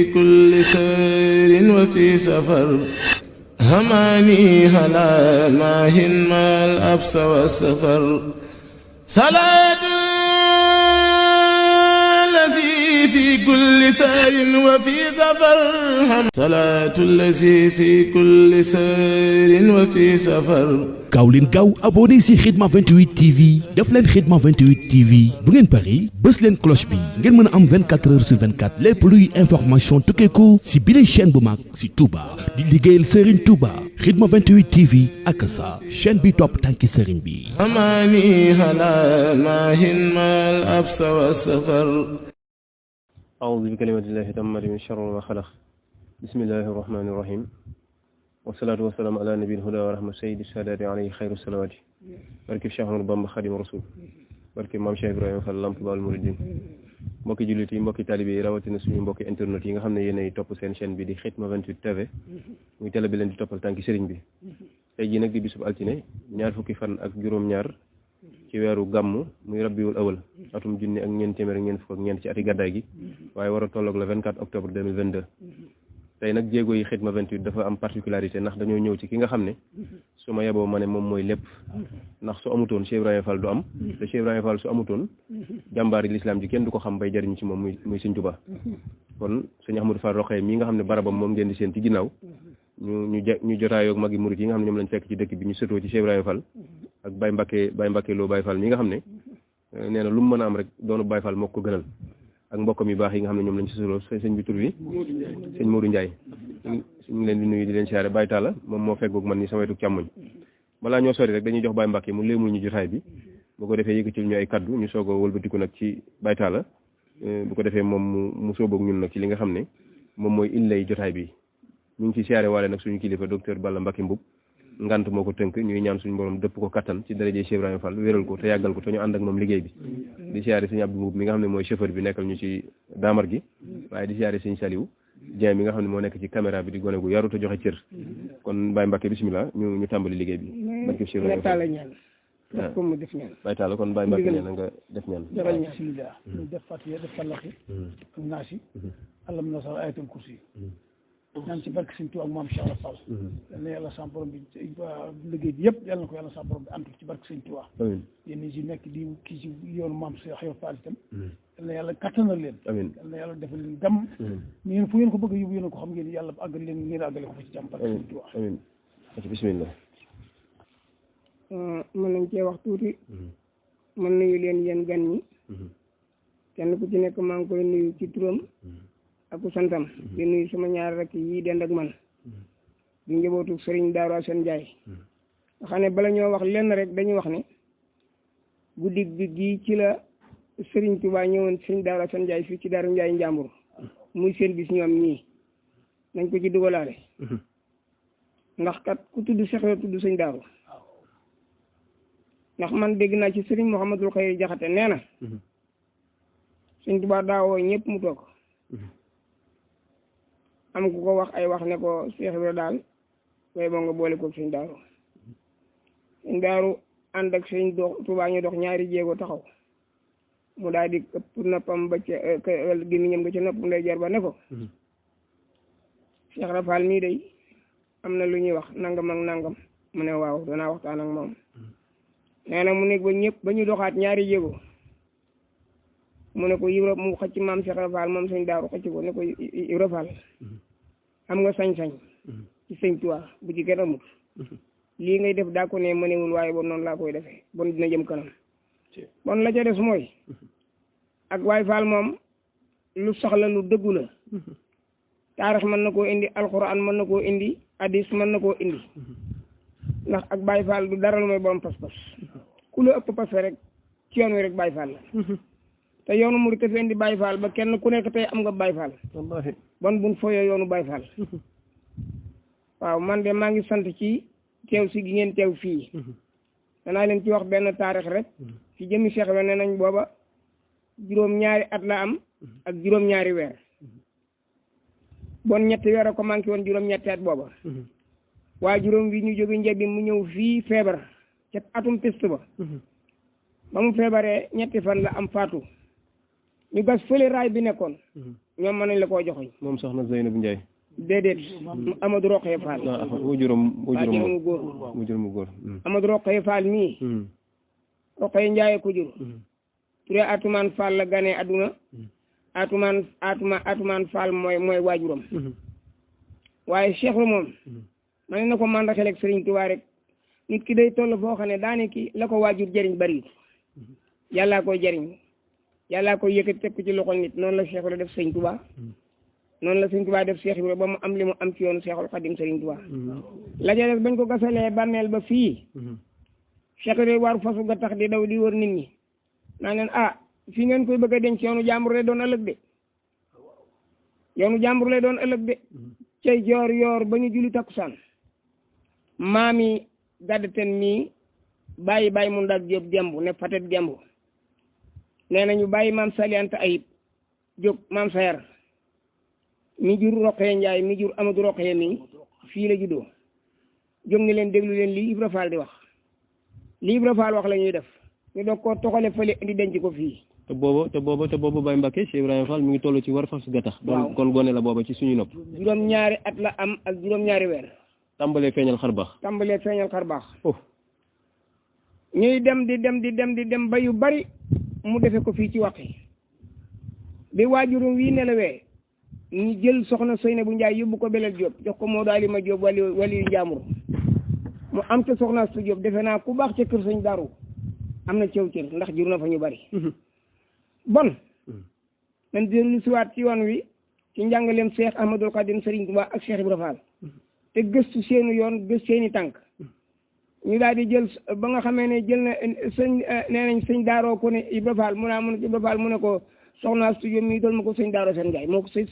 في كل سير وفي سفر هماني هلا ماهن ما الأبس والسفر صلاة الذي في كل سير وفي سفر صلاة الذي في كل سير وفي سفر gaaw leen gaaw abonné si Khidma 28 TV def leen Khidma 28 TV bu ngeen pari bës leen cloche bi ngeen mën a am 24 heures sur 24 lépp luy information tukkeeku si bile chaîne bu mag si Touba di liggéeyal Serigne Touba Khidma 28 TV ak sa chaîne bi topp tànki Serigne bi. هماني هلا ماهن ما الأبس والسفر أعوذ بكلمات الله التامة من شر ما خلق بسم الله الرحمن الرحيم والصلاة والسلام على نبي الهدى ورحمة سيد السادات عليه خير الصلوات barke Cheikh Ahmadou Bamba Khadim Rasoul barke Mame Cheikh Ibrahima Fall Lamp Baal Mouridine mbokki jullit yi mbokki talibé yi rawatina suñu mbokki internet yi nga xam ne yéenay topp seen chaîne bi di Khidma 28 TV muy télé bi leen di toppal tànki sëriñ bi tey jii nag di bisub altine ñaar fukki fan ak juróom-ñaar ci weeru gàmmu muy rabbiwul awal atum junni ak ñeent téeméer ak ñeent fukk ak ñeent ci ati gàddaay gi waaye war a tolloog le 24 octobre 2022 tey nag jéego yi Khidma 28 dafa am particularité ndax dañoo ñëw ci ki nga xam ne su ma yeboo ma ne moom mooy lépp ndax su amutoon Cheikh Ibrahima Fall du am te Cheikh Ibrahima Fall su amutoon jàmbaari lislaam ji kenn du ko xam bay jariñu ci moom muy Sëñ Tuubaa kon Sëñ Ahmadou Fall Rokhaya mii nga xam ne barabam moom ngeen di seen ci ginnaaw ñu jotaayoog magi murit yi nga xam ne ñoom lañ fekk ci dëkk bi ñu sëtoo ci Cheikh Ibrahima Fall ak Baye Mbacke Lo Baye Fall mi nga xam ne nee na lu mu mën a am rek doonu Baye Fall moo ko gënal ak mbokkam yu baax yi nga xam ne ñoom lañ ci sëtoo sëñ bi tur bi sëñ Modou Ndiaye ñu leen di nuyu di leen siyaare Baye Talla moom moo fekkoog man ni sama wetu càmmoñ balaa ñoo sori rek dañuy jox Baye Mbacke mu léemul ñu jotaay bi bu ko defee yëkkatil ñu ay kaddu ñu soog a wëlbatiku nag ci Baye Talla bu ko defee moom mu sooboog ñun nag ci li nga xam ne moom mooy illay jotaay bi ñu ngi ci siyaare waale nag suñu kilifa docteur Balla Mbacke Mboup ngant moo ko tënk ñuy ñaan suñu borom dëpp ko kattan ci daraje Cheikh Ibrahima Fall wéral ko te yàggal ko te ñu ànd ak moom liggéey bi di siyaare sëñ Abdou Mboup mi nga xam ne mooy chauffeur bi nekkal ñu ci daamar gi waaye di siyaare sëñ Saliou Dieng mi nga xam ne moo nekk ci caméra bi di gone gu yaru te joxe cër kon Baye Mbacke bismillah ñu tàmbali liggéey bi barke Cheikh Ibrahima Fall comme mu def ñaan Baye Talla kon Baye Mbacke nee na nga def ñaan defal ñaan bismillah ñu def fatiha def falaxi ak naasi alam nasar ayatul kursi ñaan ci barke Sëñ Tuubaa ak Maam Cheikh Ibra Fall yal na yàlla sa borom bi liggéey bi yëpp yàlla na ko yàlla sa borom bi antu ci barke Sëñ Tuubaa yéen ñi si nekk di kii ci yoonu Maam Cheikh Ibra Fall itam yal na yàlla kattanal leen amiin yal na yàlla defal leen jàmm ni ngeen fu ngeen ko bëgg a yóbbu yéen ko xam ngeen yàlla àggal leen ngeen àggale ko fa ci jàmm barke Sëñ Tuubaa amiin bismillah mën nañ cee wax tuuti mën nuyu leen yéen gan ñi kenn ku ci nekk maa ngi koy nuyu ci turam ak ku santam di nuyu sama ñaar rek yi dend ak man di njabootu Serigne Darou Assane Ndiaye nga xam ne bala ñoo wax lenn rek dañuy wax ne guddi bi gii ci la Serigne Touba ñëwoon Serigne Darou Assane Ndiaye fii ci Darou Ndiaye Njàmbur muy seen bis ñoom ñii nañ ko ci dugalaale ndax kat ku tudd Cheikh la tudd Serigne Darou ndax man dégg naa ci Serigne Mouhamadul Khayri Jaxate nee na Serigne Touba daawoo ñëpp mu toog am ku ko wax ay wax ne ko Cheikh Ibra daal way boo nga boole ko Sëñ Daaru Sëñ Daaru ànd ak Sëñ Tuubaa ñu dox ñaari jéego taxaw mu daal di ëpp noppam ba ca gémmiñam nga ca nopp ndey jar ba ne ko Cheikh Ibra Fall mii day am na lu ñuy wax nangam ak nangam mu ne waaw danaa waxtaan ak moom nee na mu nekk ba ñëpp ba ñu doxaat ñaari jéego mu ne ko Ibra mu xëcc maam Cheikh Ibra Fall moom Sëñ Daaru xëcc ko ne ko Ibra Fall am nga sañ-sañ ci Sëñ Tuubaa bu ci kenn amul lii ngay def daa ko ne mënewul waaye bon noonu laa koy defee bon dina jëm kanam bon la ca des mooy ak Baay Fall moom lu soxla lu dëggu la taarix mën na koo indi alxuraan mën na koo indi hadis mën na koo indi ndax ak Baay Fall du dara lu mooy borom pas-pas ku la ëpp pas rek ci yoon wi rek Baay Fall la te yoonu murid te fi indi Baye Fall ba kenn ku nekk tey am nga Baye Fall wallahi bon buñ fooyoo yoonu Baye Fall waaw man de maa ngi sant ci teew si gi ngeen teew fii danaa leen ci wax benn taarix rek ci jëmmi Cheikh Ibra ne nañ booba juróom-ñaari at la am ak juróom-ñaari weer bon ñetti weer a ko manqué woon juróom-ñetti at booba waa juróom wi ñu jóge njabi mu ñëw fii feebar ca atum test ba mu feebaree ñetti fan la am faatu ñu gas fële raay bi nekkoon ñoom mën nañ la koo joxoñ. moom soxna Zeynab Ndiaye. déedéet. Amadou Rokhaya Fall. mu góor. Amadou Rokhaya Fall mii. Rokhaya Ndiaye ko jur. Touré Atumaan Fall la ganee adduna. Atumaan Fall mooy waajuram. waaye Cheikh la moom. ma ne na ko mandaxel ak Serigne Touba rek nit ki day toll foo xam ne daane ki la ko waajur jëriñ bari yàllaa koy jëriñ yàllaa koy yëkkati teg ko ci loxol nit noonu la Cheikh la def Serigne Touba noonu la Serigne Touba def Cheikh Ibrahima ba mu am li mu am ci yoonu Cheikhul Khadim Serigne Touba la ca des bañ ko gasalee bàmmeel ba fii Cheikh Ibrahima war fasu ga tax di daw di wër nit ñi naa leen fii ngeen koy bëgg a denc yoonu jàmbur lay doon ëllëg de cay yoor ba ñu julli takkusaan maami gàddaten mii bàyyi mu ndag jóob gembu ne fatet gembu nee nañu bàyyi maam salianta ayib jóg maam sayar mi jur Rokhaya Njaay mi jur Amadou Rokhaya mi fii la juddoo jóg ni leen déglu leen lii Ibra Fall di wax lii Ibra Fall wax la ñuy def ñu doog koo toxale fële indi denc ko fii te booba Baye Mbacke Cheikh Ibrahima Fall mi ngi toll ci war fas gattax waaw kon gone la booba ci suñu nopp juróom-ñaari at la am ak juróom-ñaari weer tàmbalee feeñal xar baax ñuy dem di dem ba yu bari mu defe ko fii ci Waqi bi waajurum wii nelawee ñu jël soxna Seynabou Ndiaye yóbbu ko Belel Diop jox ko Modou Alima Diop wali yu Njaambur mu am ca soxna Astu Diop defe naa ku baax ca kër Sëñ Daaru am na cëw cër ndax jur na fa ñu bari bon nañ dellu siwaat ci yoon wi ci njàngaleem Cheikh Ahmadul Khadim Serigne Touba ak Cheikh Ibra Fall te gëstu seenu yoon gëstu seeni tànk ñu daal di jël ba nga xamee ne jël na sëñ nee nañ sëñ daaroo ko ne Ibra Fall mu naa mun Ibra Fall mu ne ko soxna studio mi doon ma ko sëñ daaroo seen Njaay moo ko sëñ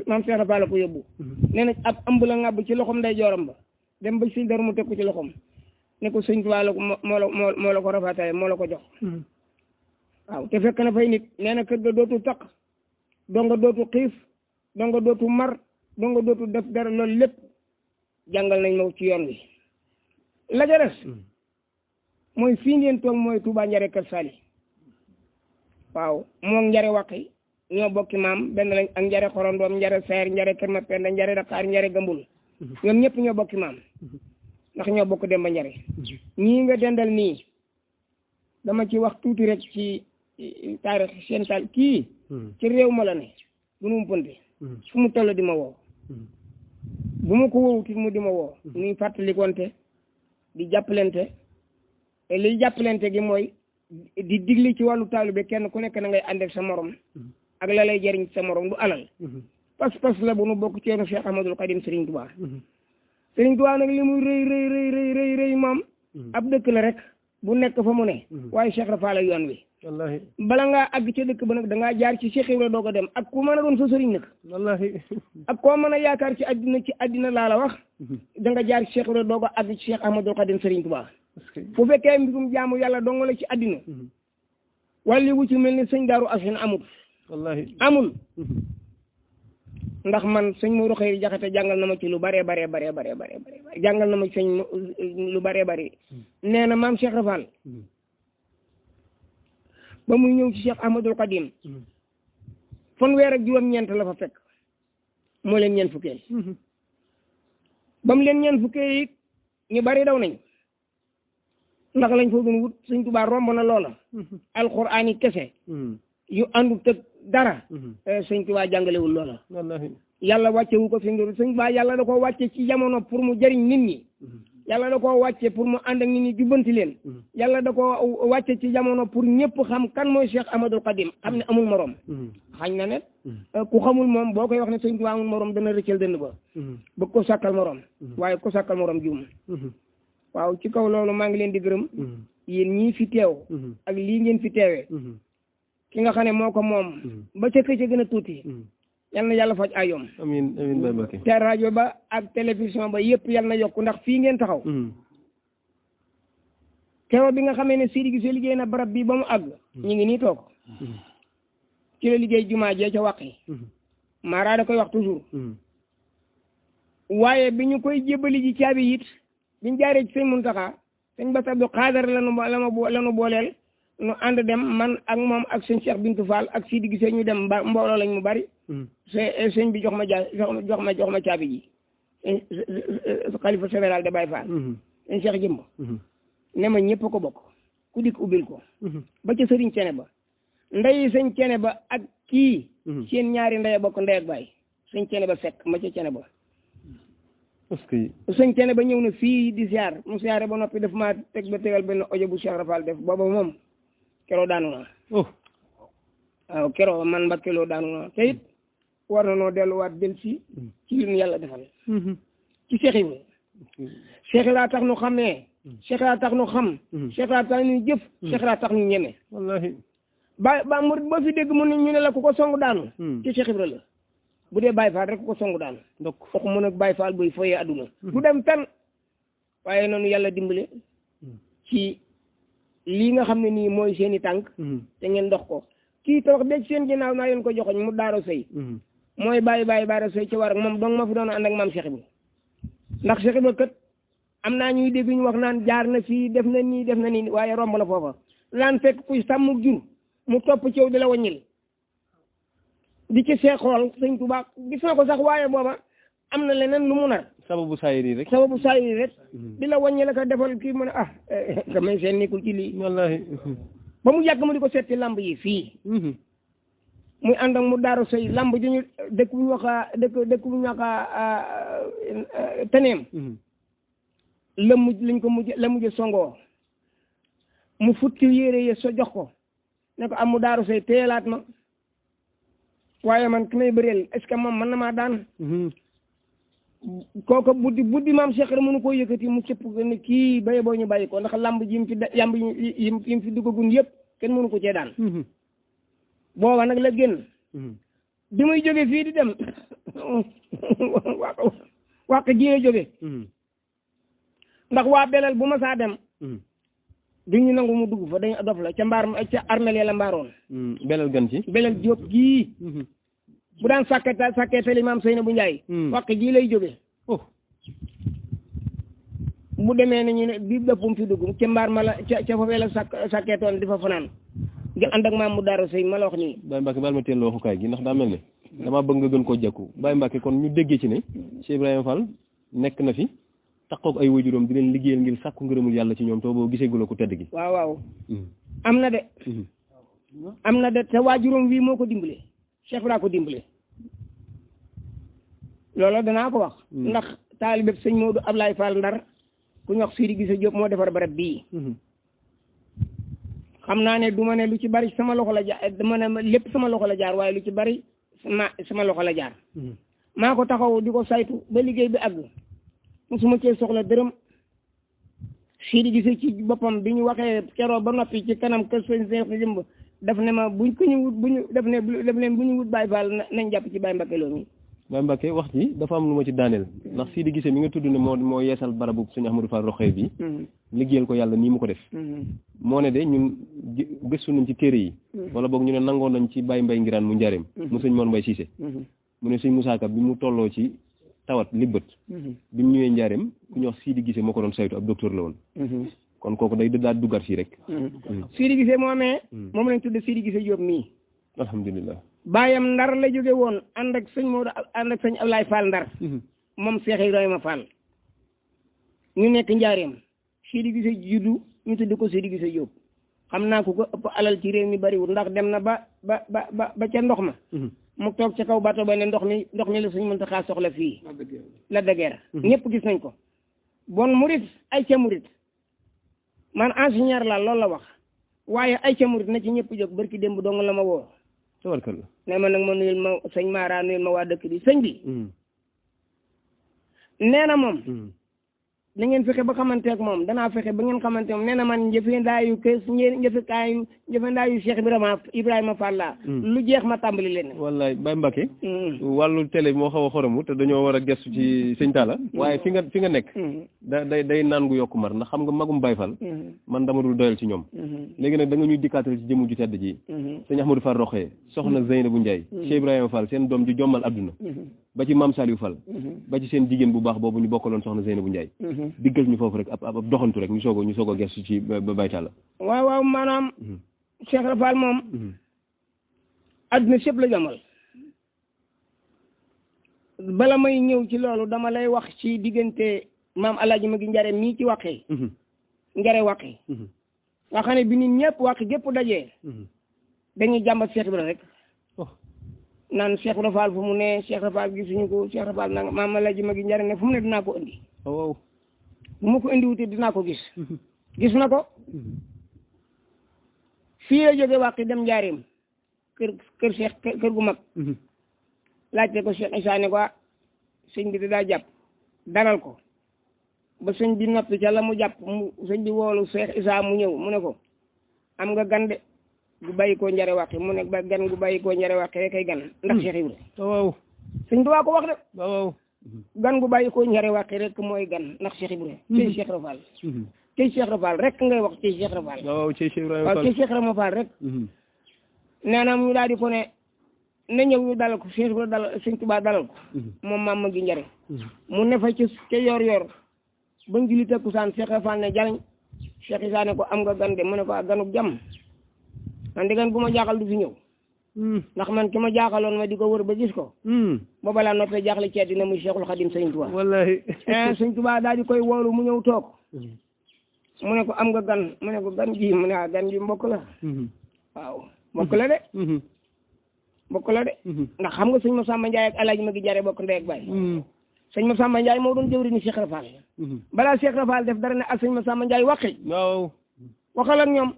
maam Cheikh Fall la ko yóbbu nee nañ ab ëmb la ngàbb ci loxom nday jooram ba dem ba sëñ daru mu teg ko ci loxom ne ko sëñ Touba la ko moo la ko rafatale moo la ko jox waaw te fekk na fay nit nee na kër ga dootu taq donga dootu xiif donga dootu mar donga dootu def dara loolu lépp jàngal nañ ma ci yoon wi la ca des mooy fii ngeen toog mooy Touba Njare Kër Sali waaw moom Njare Waqi ñoo bokki maam benn lañ ak Njare Xorondoom Njare Seer Njare Kër Mapenda Njare Dakar Njare Gambul ñoom ñëpp ñoo bokki maam ndax ñoo bokk Demba Njare ñii nga dendal nii dama ci wax tuuti rek ci taarix seen taal kii ci réew ma la ne bu nu mu pënte fu mu toll di ma woo bu ma ko wowutit mu di ma woo nuy fàttalikonte di jàppalante te liy jàppalante gi mooy di digli ci wàllu taalibe kenn ku nekk na ngay ànd ak sa morom ak la lay jariñ sa morom du alal pas-pas la bu nu bokk ci yoonu Cheikh Ahmadul Khadim Serigne Touba Serigne Touba nag li muy rëy moom ab dëkk la rek bu nekk fa mu ne waaye Cheikh Rafa la yoon wi wallaahi bala ngaa àgg ca dëkk ba nag da ngaa jaar ci Cheikh Ibra doog a dem ak ku mën a doon sa sëriñ nag wallaahi ak koo mën a yaakaar ci àddina laa la wax da nga jaar ci Cheikh Ibra doog a àgg ci Cheikh Ahmadul Khadim Serigne Touba fu fekkee mbirum jaamu yàlla dong la ci àddina wala wu ci mel ni sëñ Daaru Asan amul wallaahi amul ndax man sëñ Modou Khayri Jaxate jàngal na ma ci lu bare jàngal na ma ci sëñ lu bare nee na maam Cheikh Rafal ba muy ñëw ci Cheikh Ahmadul Khadim fanweer ak juróom-ñeent la fa fekk moo leen ñeent fukkeel ba mu leen ñeent fukkeel it ñu bari daw nañ ndax lañ fa doon wut sëñ Tuubaa romb na loola alxuraan yi kese yu àndu tëg dara sëñ Tuubaa jàngalewul loola yàlla wàcce wu ko fi ngir sëñ Tuubaa yàlla da koo wàcce ci jamono pour mu jëriñ nit ñi yàlla da koo wàcce pour mu ànd ak nit ñi jubbanti leen yàlla da koo wàcce ci jamono pour ñëpp xam kan mooy Cheikh Ahmadul Khadim xam ne amul morom xañ na ne ku xamul moom boo koy wax ne sëñ Tuubaa amul morom dana rëccal dënd ba bëgg ko sàkkal morom waaye ko sàkkal morom juum waaw ci kaw loolu maa ngi leen di gërëm yéen ñii fi teew ak lii ngeen fi teewee ki nga xam ne moo ko moom ba ca kë ca gën a tuuti yal na yàlla faj ayoom amiin amiin Baye Mbacke te rajo ba ak télévision ba yëpp yal na yokku ndax fii ngeen taxaw keroog bi nga xamee ne Sidi Gisee liggéey na barab bi ba mu àgg ñu ngi nii toog ci la liggéey jumaa jee ca Waqi Mara da koy wax toujours waaye bi ñu koy jébbali ji caabi it biñ jaaree ci sëñ Muntaxa sëñ Bass Abdou Khadre lanu booleel nu ànd dem man ak moom ak sëñ Cheikh Bintou Fall ak Sidi Gisee ñu dem mbooloo lañ mu bari sëñ bi jox ma caabi ji xalifa général de Baye Fall sëñ Cheikh Jëmb ne ma ñëpp ko bokk ku dikk ubbil ko ba ca sëriñ cene ba ndey sëñ cene ba ak kii seen ñaari ndey bokk ndey ak baay sëñ cene ba fekk ma ca cene ba parce que sëñ cene ba ñëw na fii di siyaar mu siyaare ba noppi daf maa teg ba tegal benn audio bu Cheikh Rafal def booba moom keroo daanu naa waaw keroo man mbakkeloo daanu naa te it war na noo delluwaat del ci li ñu yàlla defal ci Cheikh Ibra Cheikh Ibra tax nu xamee Cheikh Ibra tax nu xam Cheikh Ibra tax nu jëf Cheikh Ibra tax nu ñeme wallahi ba murid boo fi dégg mu ne ñu ne la ku ko songu daanu ci Cheikh Ibra la bu dee Baye Fall rek ku ko songu daanu donc waxu mën ak Baye Fall buy foyee adduna du dem fenn waaye noonu yàlla dimbale ci lii nga xam ne nii mooy seen i tànk te ngeen dox ko kii tawax dégg seen ginnaaw naa leen ko joxoñ mu daaro sëy mooy bàyyi baara sëy ci war ak moom donc ma fi doon ànd ak maam Cheikh Ibra ndax Cheikh Ibra kat am naa ñuy dégg ñu wax naan jaar na fii def na nii waaye romb na foofa laan fekk kuy sàmm jur mu topp ci yow di la wàññil di ci see xool sëñ Tuubaa gis na ko sax waaye booba am na leneen lu mu nar sababu saayir rek di la wàññi la ko defal kii mu ne nga may seen nekkul ci lii wallahi ba mu yàgg mu di ko seet ci lamb yi fii muy ànd ak mu daaru sëy lamb ji ñu dëkk bu ñu wax teneem la mujj songoo mu futti yére yi so jox ko ne ko am mu daaru sëy téyelaat ma waaye man ki may bëreel est-ce que moom mën na maa daan kooku buddi maam Cheikh mënu koo yëkkati mu cëpp ne kii baye boo ñu bàyyi ko ndax lamb ji yim fi duggagun yëpp kenn mënu ko cee daan booba nag la génn bi muy jóge fii di dem wàq ji la jóge ndax waa belal bu ma saa dem duñu nangu mu dugg fa dañu dof la ca armel ya la mbaaroon belal gan ci belal jóob gii bu daan sàkketali maam Seyna bu Njaay wàq ji lay jóge bu demee nañu ne bii dëppum fi dugg ca mbaar ma la ca foofee la sàkketoon di fa fanaan di ànd ak maam mu daara sëy ma la wax nii Baye Mbacke baal ma teel la waxukaay gi ndax daa mel ne damaa bëgg nga gën koo jekku Baye Mbacke kon ñu déggee ci ne Cheikh Ibrahima Fall nekk na fi taxaw ay waajuram di leen liggéeyal ngir sàkku ngërëmul yàlla ci ñoom te boo gisee gula ko tedd gi waaw am na de te waajuram wii moo ko dimbale Cheikh Ibra ko dimbale loolu danaa ko wax ndax taalibe sëñ Modou Ablaye Fall Ndar ku ñu wax Sidi Gise Diop moo defar barab bii xam naa ne du ma ne lu ci bari sama loxo la jaar dama ne lépp sama loxo la jaar waaye lu ci bari sama loxo la jaar maa ko taxaw di ko saytu ba liggéey bi àgg musuma cee soxla dërëm Sidi Gise ci boppam bi ñu waxee keroo ba noppi ci kanam kër sëñ Seex Jëmb daf ne ma buñ ko ñu wut bu ñu def leen bu ñu wut Baye Fall nañ jàpp ci Baye Mbacke Lo mi Baye Mbacke wax ji dafa am lu ma ci daaneel ndax Sidi Gise mi nga tudd ne moo yeesal barabu sëñ Ahmadou Fall Roxee bi liggéeyal ko yàlla nii mu ko def moo ne de ñun gëstu nañ ci téere yi wala boog ñu ne nangoon nañ ci Baye Mbay Ngiraan mu njaareem mu sëñ Mor Mbay Siise mu ne sëñ Musaa Ka bi mu tolloo ci tawat libbët bi mu ñëwee njaareem ku ñu wax Sidi Gise moo ko doon saytu ab docteur la woon kon kooku day daal duggaat fii rek Sidi Gise moom lañ tudd Sidi Gise Diop mii alhamdulilah baayam Ndar la jóge woon ànd ak sëñ Modou ànd ak sëñ Ablaye Fall Ndar moom Cheikh Ibrahima Fall ñu nekk njaareem Sidi Gise juddu ñu tudd ko Sidi Gise Diop xam naa ko ëpp alal ci réew mi bariwul ndax dem na ba ca ndox ma mu toog ca kaw bato ba ne ndox mi la suñ Muntaxa soxla fii la dëggeer ñëpp gis nañ ko bon murit ay ca murit man ingénieur la loolu la wax waaye ay ca murit na ci ñëpp jóg barki démb dong la ma woo tabarkalla ne ma nag ma nuyul ma sëñ Mara nuyul ma waa dëkk bi sëñ bi nee na moom da ngeen fexe ba xamanteeg moom danaa fexe ba ngeen xamante moom nee na man njëfandaayu Cheikh Ibrahima Fall la lu jeex ma tàmbali leen wallaay Baye Mbacke wàllu télé moo xaw a xoromu te dañoo war a gestu ci sëñ Talla waaye fi nga nekk day naan gu yokku mar ndax xam nga magum Baye Fall man dama dul doyal ci ñoom léegi nag da nga ñuy dikkaatal ci jëmu ju tedd ji sëñ Ahmadou Fall Roxee soxna Zeynabou Ndiaye Cheikh Ibrahima Fall seen doom ji jommal adduna ba ci Mame Saliou Fall ba ci seen jigéen bu baax boobu ñu bokkaloon soxna Zeynabou Ndiaye diggal ñu foofu rek ab doxantu rek ñu soog a gestu ci ba baytaal la. waaw maanaam. Cheikh Rafal moom. adduna sépp la jamal. bala may ñëw ci loolu dama lay wax ci diggante maam Alaaji Magi Njare mii ci waqee. Njare waqee. nga xam ne bi nit ñëpp waq gépp dajee. dañuy jàmbat Cheikh Ibra rek. naan Cheikh Rafal fu mu ne Cheikh Rafal gisuñu ko Cheikh Rafal nanga maam Alaaji Magi Njare ne fu mu ne dinaa ko indi. waaw bu ma ko indi wuti dinaa ko gis. gis na ko. fii la jóge wàqi dem njaareem kër Cheikh kër gu mag. laajte ko Cheikh Issa ne ko sëñ bi daa jàpp dalal ko ba sëñ bi noppi ca la mu jàpp sëñ bi woolu Cheikh Issa mu ñëw mu ne ko am nga gan de gu bàyyi koo njare wàqi mu ne gan gu bàyyi koo njare wàqi rek ay gan ndax Cheikh Ibra. waaw sëñ bi waa ko wax de. waaw gan gu bàyyi koo njare wàqi rek mooy gan ndax Cheikh Ibra. tey Cheikh Rafal. tey Cheikh Rafal rek ngay wax tey Cheikh Rafal. waaw tey Cheikh Rafal waaw tey Cheikh Rafal rek. nee na ñu daal di ko ne na ñëw ñu dalal ko Cheikh Ibra dalal Sëñ Tuubaa dalal ko. moom maam Magi Njare. mu ne fa ca yor-yor ba ñu julli takkusaan Cheikh Rafal ne jaleñ Cheikh Issa ne ko am nga gan de mu ne ko ganuk jàmm man de gan gu ma jaaxal du fi ñëw. ndax man ki ma jaaxaloon ma di ko wër ba gis ko. booba laa noppee jaaxle ci àddina muy Cheikhul Khadim Sëñ Tuubaa. wallahi. Sëñ Tuubaa daal di koy woolu mu ñëw toog. mu ne ko am nga gan mu ne ko gan gi mu ne gan gi mbokk la. waaw mbokk la de. mbokk la de. ndax xam nga sëñ Masamba Ndiaye ak Alaaji Magi Njare bokk ndey ak baay. sëñ Masamba Ndiaye moo doon jëwriñu Cheikh Rafal. balaa Cheikh Rafal def dara ne ak sëñ Masamba Ndiaye waqi. waaw waxal ak ñoom.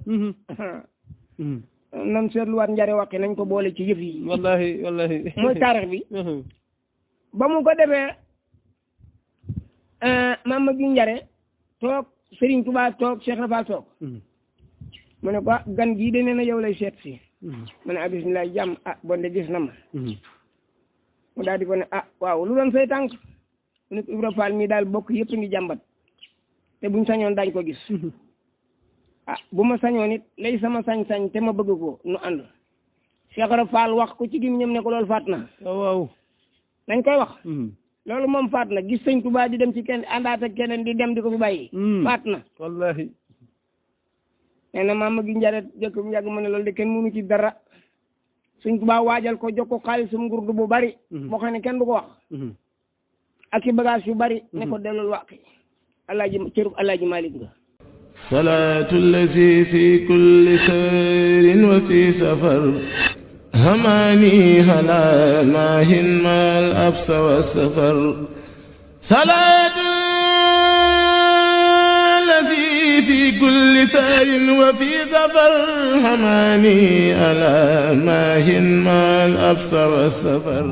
nan seetluwaat Njare waqi nañ ko boole ci yëf yi. wallahi. mooy taarix bi. ba mu ko defee maam Magi Njare toog Serigne Touba toog Cheikh Rafal toog. mu ne ko gan gii de nee na yow lay seet si. mu ne bisimilah jàmm bon de gis na ma. mu daal di ko ne waaw lu doon say tànk mu ne ko Ibra Fall mii daal bokk yëpp ngi jàmbat te buñ sañoon dañ ko gis. bu ma sañoon it lay sama sañ-sañ te ma bëgg ko nu ànd. Cheikh Ibra Fall wax ko ci gémmiñam ne ko loolu faat na. waaw nañ koy wax. loolu moom faat na gis sëñ Tuubaa di dem ci kenn àndaat ak keneen di dem di ko fi bàyyi. faat na wallahi. nee na maam Magi Njare jëkk bu yàgg mu ne loolu de kenn mënu ci dara sëñ Tuubaa waajal ko jox ko xaalisum ngurdu bu bari. boo xam ne kenn du ko wax. ak i bagage yu bari. ne ko delloo wàqi alaaji cërub alaaji Malik nga. salaatu lazi fi kulli sayrin wa fi safar هماني هلا ماهن ما الأبس والسفر صلاة الذي في كل سار وفي ظفر هماني هلا ماهن ما الأبس والسفر